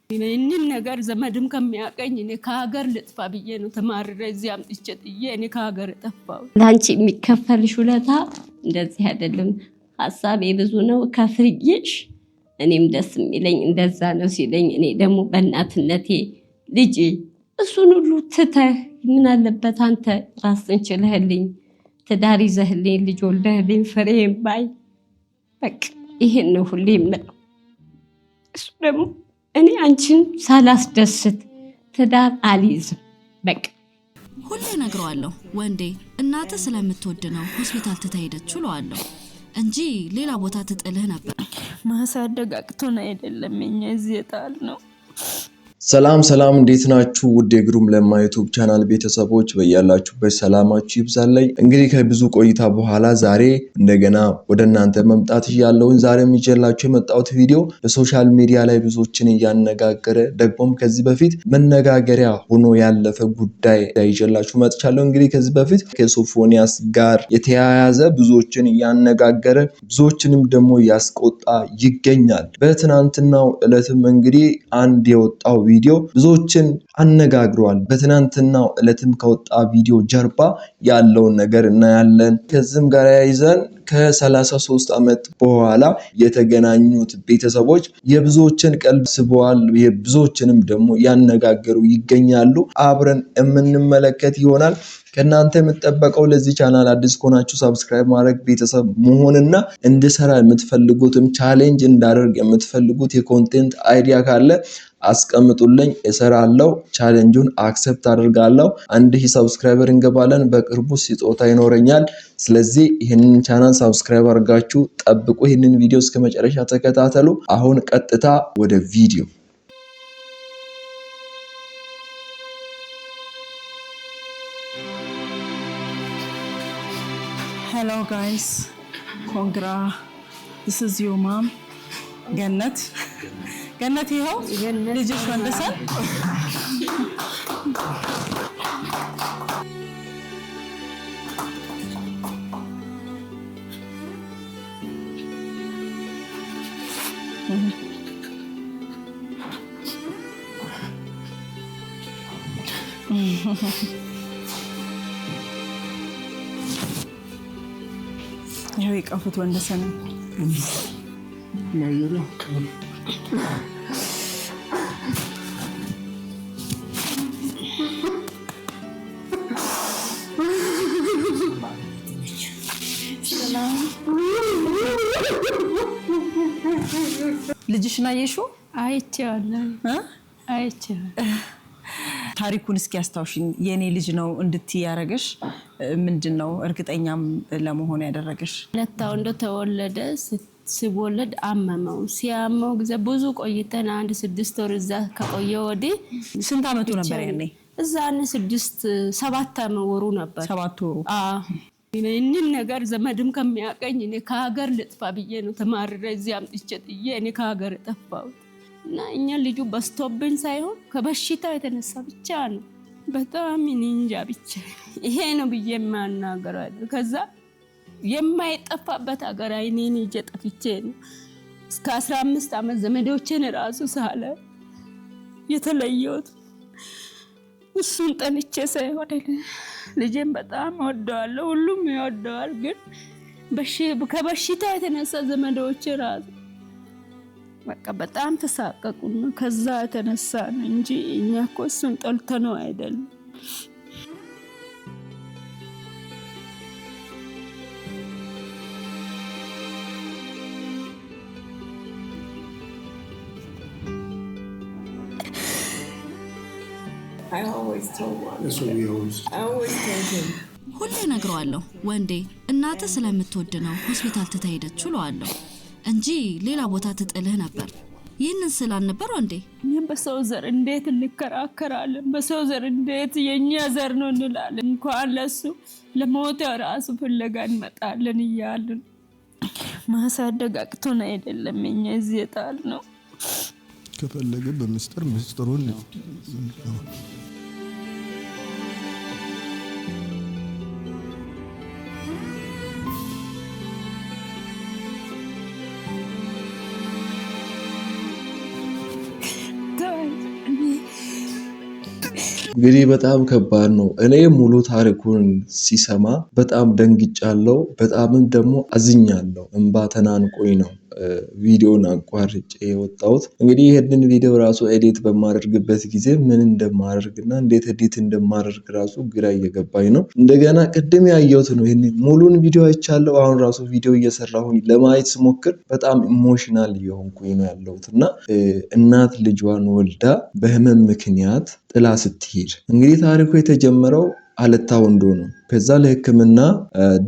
ይህንን ነገር ዘመድም ከሚያቀኝ እኔ ከሀገር ልጥፋ ብዬ ነው ተማርሬ እዚህ አምጥቼ ጥዬ እኔ ከሀገር የጠፋሁት። ለአንቺ የሚከፈልሽ ውለታ እንደዚህ አይደለም። ሀሳቤ ብዙ ነው ከፍዬሽ እኔም ደስ የሚለኝ እንደዛ ነው ሲለኝ፣ እኔ ደግሞ በእናትነቴ ልጄ እሱን ሁሉ ትተህ ምን አለበት አንተ ራስን ችለህልኝ ትዳር ይዘህልኝ ልጅ ወልደህልኝ ፍሬም ባይ በቃ ይሄን ነው ሁሌ የምለው። እሱ ደግሞ እኔ አንቺን ሳላስደስት ትዳር አልይዝም በቃ። ሁሌ እነግረዋለሁ፣ ወንዴ እናትህ ስለምትወድ ነው ሆስፒታል ትታ ሄደችው እለዋለሁ እንጂ ሌላ ቦታ ትጥልህ ነበር። ማሳደግ አቅቶን አይደለም እኛ እዚህ የጣልነው። ሰላም ሰላም፣ እንዴት ናችሁ? ውድ የግሩም ለማ YouTube channel ቤተሰቦች በያላችሁበት ሰላማችሁ ይብዛልኝ። እንግዲህ ከብዙ ቆይታ በኋላ ዛሬ እንደገና ወደ እናንተ መምጣት እያለውን ዛሬም ይዤላችሁ የመጣሁት ቪዲዮ በ social media ላይ ብዙዎችን እያነጋገረ ደግሞም ከዚህ በፊት መነጋገሪያ ሆኖ ያለፈ ጉዳይ ይዤላችሁ መጥቻለሁ። እንግዲህ ከዚህ በፊት ከሶፎንያስ ጋር የተያያዘ ብዙዎችን እያነጋገረ ብዙዎችንም ደግሞ እያስቆጣ ይገኛል። በትናንትናው ዕለትም እንግዲህ አንድ የወጣው ቪዲዮ ብዙዎችን አነጋግሯል። በትናንትናው ዕለትም ከወጣ ቪዲዮ ጀርባ ያለውን ነገር እናያለን። ከዚህም ጋር ያይዘን ከ33 ዓመት በኋላ የተገናኙት ቤተሰቦች የብዙዎችን ቀልብ ስበዋል። የብዙዎችንም ደግሞ ያነጋገሩ ይገኛሉ። አብረን የምንመለከት ይሆናል። ከእናንተ የምጠበቀው ለዚህ ቻናል አዲስ ከሆናችሁ subscribe ማድረግ ቤተሰብ መሆንና እንድሰራ የምትፈልጉትም challenge እንዳደርግ የምትፈልጉት የ content idea ካለ አስቀምጡልኝ፣ እሰራለሁ። challenge ኡን accept አድርጋለሁ። 1000 subscriber እንገባለን። በቅርቡ ስጦታ ይኖረኛል። ስለዚህ ይህንን channel subscribe አድርጋችሁ ጠብቁ። ይህንን ቪዲዮ እስከ መጨረሻ ተከታተሉ። አሁን ቀጥታ ወደ ቪዲዮ። Hello guys, congra. This is your mom, ገነት። ገነት፣ ይኸው ልጅሽ ወንደሰን። ይኸው የቀፉት ወንደሰን። ልጅሽን አየሽው? አይቼዋለሁ፣ አይቼዋለሁ። ታሪኩን እስኪ አስታውሽኝ። የኔ ልጅ ነው እንድትይ ያደረገሽ ምንድን ነው? እርግጠኛም ለመሆን ያደረገሽ? ለታው እንደተወለደ ሲወለድ አመመው። ሲያመው ጊዜ ብዙ ቆይተን አንድ 6 ወር እዛ ከቆየ ወዲህ። ስንት አመቱ ነበር ያኔ? እዛ አንድ 6 7 ወሩ ነበር። 7 ወሩ። አዎ። ይህንን ነገር ዘመድም ከሚያቀኝ እኔ ከሀገር ልጥፋ ብዬ ነው ተማርሬ እዚህ አምጥቼ ጥዬ እኔ ከሀገር የጠፋሁት። እና እኛ ልጁ በዝቶብን ሳይሆን ከበሽታው የተነሳ ብቻ ነው። በጣም እኔ እንጃ ብቻ ይሄ ነው ብዬ የማናገረው አይደለም። ከዛ የማይጠፋበት ሀገር አይኔን ይዤ ጠፍቼ ነው እስከ 15 ዓመት ዘመዶቼን ራሱ ሳለ የተለየሁት። እሱን ጠልቼ ሳይሆን ልጄን በጣም እወደዋለሁ፣ ሁሉም ይወደዋል። ግን ከበሽታ የተነሳ ዘመዶቼ ራሱ በቃ በጣም ተሳቀቁና ከዛ የተነሳ ነው እንጂ እኛ እኮ እሱን ጠልተነው አይደለም። I always told mom. That's what we always. I always told him. ሁሌ እነግረዋለሁ፣ ወንዴ እናትህ ስለምትወድ ነው ሆስፒታል ትታ ሄደችው እለዋለሁ እንጂ ሌላ ቦታ ትጥልህ ነበር። ይህንን ስል አልነበር ወንዴ? እኛም በሰው ዘር እንዴት እንከራከራለን? በሰው ዘር እንዴት የእኛ ዘር ነው እንላለን? እንኳን ለሱ ለሞተ ራሱ ፍለጋ እንመጣለን እያልን ማሳደግ አቅቶን አይደለም እኛ እዚህ የጣልነው። ከፈለገ በምስጢር ምስጢሩን። እንግዲህ በጣም ከባድ ነው። እኔ ሙሉ ታሪኩን ሲሰማ በጣም ደንግጫለሁ፣ በጣምም ደግሞ አዝኛለሁ። እንባ ተናንቆኝ ነው ቪዲዮን አቋርጬ የወጣሁት። እንግዲህ ይህንን ቪዲዮ ራሱ edit በማደርግበት ጊዜ ምን እንደማደርግና እንዴት edit እንደማደርግ ራሱ ግራ እየገባኝ ነው። እንደገና ቅድም ያየሁት ነው። ይህንን ሙሉን ቪዲዮ አይቻለሁ። አሁን ራሱ ቪዲዮ እየሰራሁኝ ለማየት ስሞክር በጣም emotional እየሆንኩኝ ነው ያለሁት እና እናት ልጇን ወልዳ በህመም ምክንያት ጥላ ስትሄድ እንግዲህ ታሪኩ የተጀመረው አለታ ወንዶ ነው። ከዛ ለሕክምና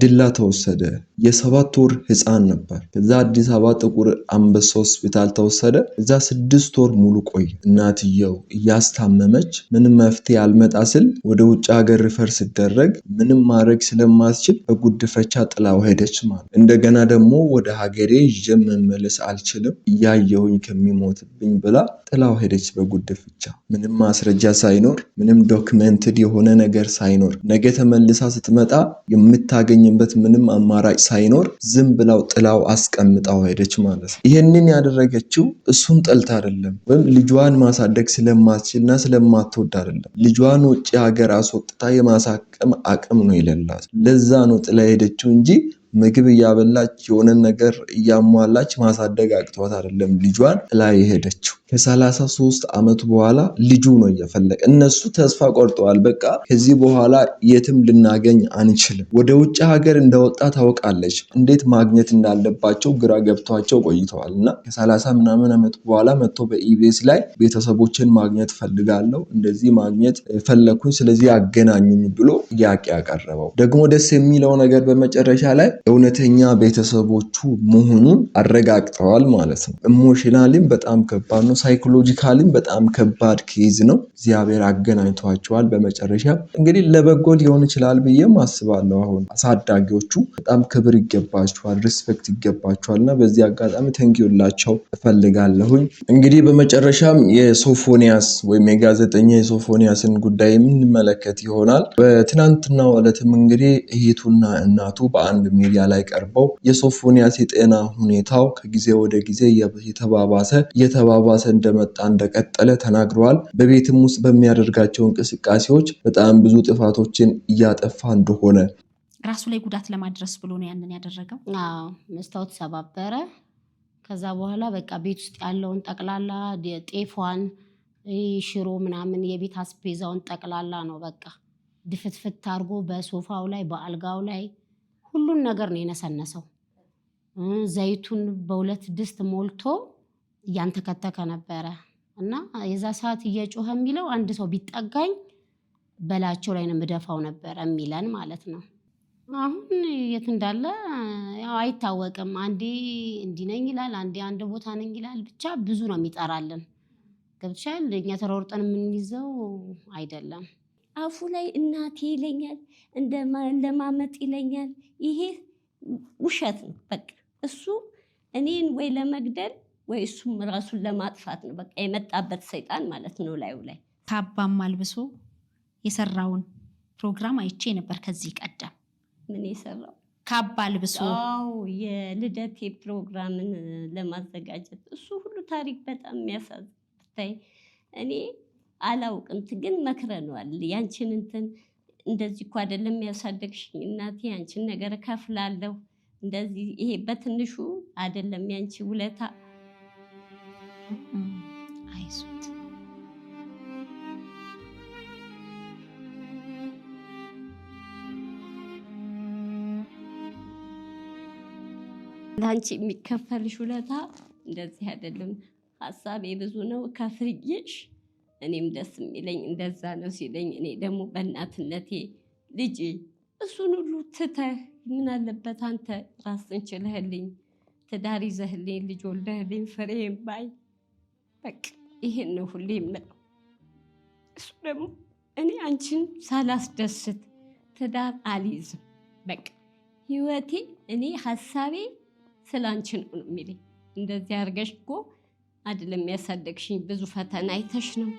ድላ ተወሰደ። የ7 ወር ህፃን ነበር። ከዛ አዲስ አበባ ጥቁር አንበሳ ሆስፒታል ተወሰደ። እዛ 6 ወር ሙሉ ቆየ። እናትየው እያስታመመች ምንም መፍትሄ አልመጣ ስል ወደ ውጭ ሀገር refer ሲደረግ ምንም ማድረግ ስለማትችል በጉድፈቻ ጥላው ሄደች ማለት። እንደገና ደግሞ ወደ ሀገሬ ይዤ መመለስ አልችልም እያየሁኝ ከሚሞትብኝ ብላ ጥላው ሄደች በጉድፈቻ። ምንም ማስረጃ ሳይኖር፣ ምንም documented የሆነ ነገር ሳይኖር፣ ነገ ተመልሳ ስትመጣ የምታገኝበት ምንም አማራጭ ሳይኖር ዝም ብላው ጥላው አስቀምጣው ሄደች ማለት ነው። ይህንን ያደረገችው እሱን ጠልታ አይደለም፣ ወይም ልጇን ማሳደግ ስለማትችልና ስለማትወድ አይደለም። ልጇን ውጭ ሀገር አስወጥታ የማሳከም አቅም ነው የሌላት። ለዛ ነው ጥላ ሄደችው እንጂ ምግብ እያበላች የሆነ ነገር እያሟላች ማሳደግ አቅቷት አይደለም ልጇን ጥላ የሄደችው። ከ33 ዓመት በኋላ ልጁ ነው እየፈለገ። እነሱ ተስፋ ቆርጠዋል። በቃ ከዚህ በኋላ የትም ልናገኝ አንችልም። ወደ ውጭ ሀገር እንደወጣ ታውቃለች። እንዴት ማግኘት እንዳለባቸው ግራ ገብቷቸው ቆይተዋል። እና ከ30 ምናምን ዓመት በኋላ መጥቶ በኢቢኤስ ላይ ቤተሰቦችን ማግኘት ፈልጋለሁ፣ እንደዚህ ማግኘት ፈለግኩኝ፣ ስለዚህ አገናኙኝ ብሎ ጥያቄ ያቀረበው ደግሞ ደስ የሚለው ነገር በመጨረሻ ላይ እውነተኛ ቤተሰቦቹ መሆኑን አረጋግጠዋል ማለት ነው። Emotionally ም በጣም ከባድ ነው። Psychologically ም በጣም ከባድ case ነው። እግዚአብሔር አገናኝቷቸዋል። በመጨረሻ እንግዲህ ለበጎ ሊሆን ይችላል ብዬም አስባለሁ። አሁን አሳዳጊዎቹ በጣም ክብር ይገባቸዋል፣ respect ይገባቸዋል እና በዚህ አጋጣሚ thank you ልላቸው እፈልጋለሁኝ። እንግዲህ በመጨረሻም የሶፎንያስ ወይም የጋዜጠኛ የሶፎንያስን ጉዳይ የምንመለከት ይሆናል። በትናንትናው ዕለትም እንግዲህ እህቱና እናቱ በአንድ ሚዲያ ላይ ቀርበው የሶፎንያስ የጤና ሁኔታው ከጊዜ ወደ ጊዜ እየተባባሰ እየተባባሰ እንደመጣ እንደቀጠለ ተናግረዋል። በቤትም ውስጥ በሚያደርጋቸው እንቅስቃሴዎች በጣም ብዙ ጥፋቶችን እያጠፋ እንደሆነ ራሱ ላይ ጉዳት ለማድረስ ብሎ ነው ያንን ያደረገው። አዎ፣ መስታወት ሰባበረ። ከዛ በኋላ በቃ ቤት ውስጥ ያለውን ጠቅላላ ጤፏን፣ ሽሮ ምናምን የቤት አስቤዛውን ጠቅላላ ነው በቃ ድፍትፍት አድርጎ በሶፋው ላይ በአልጋው ላይ ሁሉን ነገር ነው የነሰነሰው። ዘይቱን በሁለት ድስት ሞልቶ እያንተከተከ ነበረ እና የዛ ሰዓት እየጮኸ የሚለው አንድ ሰው ቢጠጋኝ በላቸው ላይ ነው የምደፋው ነበረ የሚለን ማለት ነው። አሁን የት እንዳለ ያው አይታወቅም። አንዴ እንዲህ ነኝ ይላል፣ አንዴ አንድ ቦታ ነኝ ይላል። ብቻ ብዙ ነው የሚጠራልን። ገብቶሻል? እኛ ተሯሩጠን የምንይዘው አይደለም። አፉ ላይ እናቴ ይለኛል፣ እንደማመጥ ይለኛል። ይሄ ውሸት ነው። በቃ እሱ እኔን ወይ ለመግደል ወይ እሱም ራሱን ለማጥፋት ነው። በቃ የመጣበት ሰይጣን ማለት ነው ላዩ ላይ። ካባም አልብሶ የሰራውን ፕሮግራም አይቼ ነበር ከዚህ ቀደም። ምን የሰራው? ካባ አልብሶ። አዎ፣ የልደቴ ፕሮግራምን ለማዘጋጀት። እሱ ሁሉ ታሪክ በጣም የሚያሳዝን ብታይ። እኔ አላውቅም፣ ግን መክረነዋል። ያንቺን እንትን እንደዚህ እኮ አይደለም ያሳደግሽኝ እናቴ፣ ያንቺን ነገር እከፍላለሁ። እንደዚህ ይሄ በትንሹ አይደለም ያንቺ ውለታ። አይዞት። ለአንቺ የሚከፈልሽ ውለታ እንደዚህ አይደለም። ሀሳቤ ብዙ ነው ከፍዬሽ እኔም ደስ የሚለኝ እንደዛ ነው ሲለኝ፣ እኔ ደግሞ በእናትነቴ ልጄ እሱን ሁሉ ትተህ ምን አለበት አንተ ራስን ችለህልኝ ትዳር ይዘህልኝ ልጅ ወልደህልኝ ፍሬም ባይ፣ በቃ ይሄን ነው ሁሌ የምለው። እሱ ደግሞ እኔ አንቺን ሳላስደስት ትዳር አልይዝም፣ በቃ ህይወቴ እኔ ሀሳቤ ስለ አንቺ ነው ነው የሚለኝ። እንደዚህ አድርገሽ እኮ አይደለም ያሳደግሽኝ፣ ብዙ ፈተና አይተሽ ነው።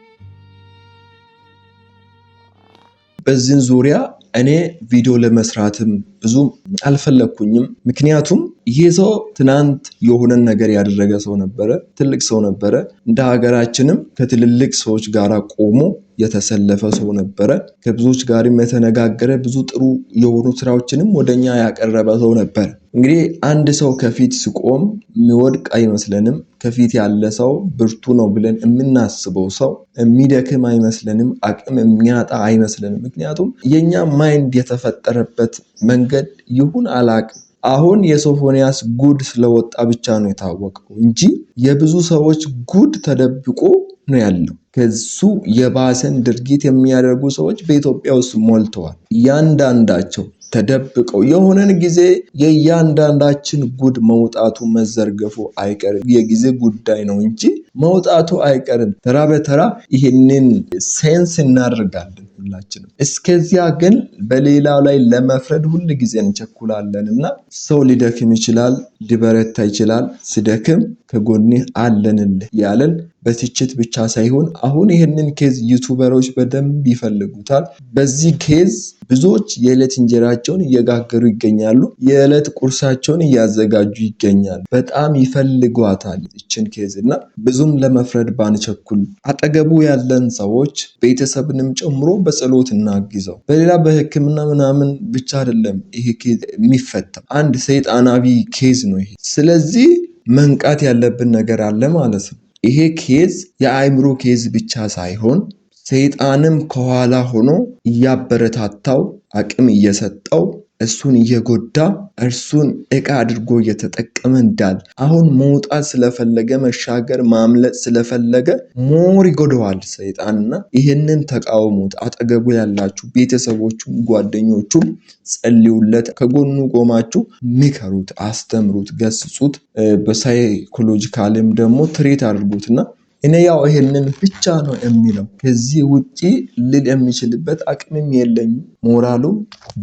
በዚህን ዙሪያ እኔ ቪዲዮ ለመስራትም ብዙም አልፈለግኩኝም። ምክንያቱም ይህ ሰው ትናንት የሆነን ነገር ያደረገ ሰው ነበረ፣ ትልቅ ሰው ነበረ። እንደ ሀገራችንም ከትልልቅ ሰዎች ጋር ቆሞ የተሰለፈ ሰው ነበረ። ከብዙዎች ጋርም የተነጋገረ፣ ብዙ ጥሩ የሆኑ ስራዎችንም ወደኛ ያቀረበ ሰው ነበር። እንግዲህ አንድ ሰው ከፊት ሲቆም የሚወድቅ አይመስለንም። ከፊት ያለ ሰው ብርቱ ነው ብለን የምናስበው ሰው የሚደክም አይመስለንም። አቅም የሚያጣ አይመስለንም። ምክንያቱም የኛ mind የተፈጠረበት መንገድ ይሁን አላቅም፣ አሁን የሶፎንያስ ጉድ ስለወጣ ብቻ ነው የታወቀው እንጂ የብዙ ሰዎች ጉድ ተደብቆ ነው ያለው። ከሱ የባሰን ድርጊት የሚያደርጉ ሰዎች በኢትዮጵያ ውስጥ ሞልተዋል። እያንዳንዳቸው ተደብቀው የሆነን ጊዜ የእያንዳንዳችን ጉድ መውጣቱ መዘርገፉ አይቀርም። የጊዜ ጉዳይ ነው እንጂ መውጣቱ አይቀርም። ተራ በተራ ይህንን sense እናደርጋለን ሁላችንም። እስከዚያ ግን በሌላው ላይ ለመፍረድ ሁል ጊዜ እንቸኩላለን እና ሰው ሊደክም ይችላል፣ ሊበረታ ይችላል። ሲደክም ከጎንህ አለንልህ ያለን በትችት ብቻ ሳይሆን አሁን ይህንን case YouTuber ኦች በደንብ ይፈልጉታል። በዚህ case ብዙዎች የዕለት እንጀራቸውን እየጋገሩ ይገኛሉ። የዕለት ቁርሳቸውን እያዘጋጁ ይገኛሉ። በጣም ይፈልጓታል ይችን case እና ብዙም ለመፍረድ ባንቸኩል አጠገቡ ያለን ሰዎች ቤተሰብንም ጨምሮ በጸሎት እናግዘው። በሌላ በሕክምና ምናምን ብቻ አይደለም ይሄ case የሚፈታው፣ አንድ ሰይጣናዊ case ነው ይሄ። ስለዚህ መንቃት ያለብን ነገር አለ ማለት ነው። ይሄ case የአእምሮ case ብቻ ሳይሆን ሰይጣንም ከኋላ ሆኖ እያበረታታው፣ አቅም እየሰጠው፣ እሱን እየጎዳ፣ እርሱን እቃ አድርጎ እየተጠቀመ እንዳለ፣ አሁን መውጣት ስለፈለገ፣ መሻገር ማምለጥ ስለፈለገ more ይጎደዋል ሰይጣንና ይህንን ተቃውሙት። አጠገቡ ያላችሁ ቤተሰቦቹም ጓደኞቹም ጸልዩለት፣ ከጎኑ ቆማችሁ ምከሩት፣ አስተምሩት፣ ገስጹት። በ psychological ም ደግሞ treat አድርጉትና እኔ ያው ይሄንን ብቻ ነው የሚለው። ከዚህ ውጪ ልል የሚችልበት አቅምም የለኝም፣ ሞራሉም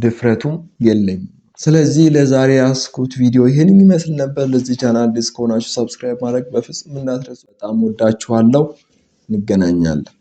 ድፍረቱም የለኝም። ስለዚህ ለዛሬ ያስኩት ቪዲዮ ይህን የሚመስል ነበር። ለዚህ ቻናል አዲስ ከሆናችሁ subscribe ማድረግ በፍጹም እንዳትረሱ። በጣም ወዳችኋለሁ። እንገናኛለን።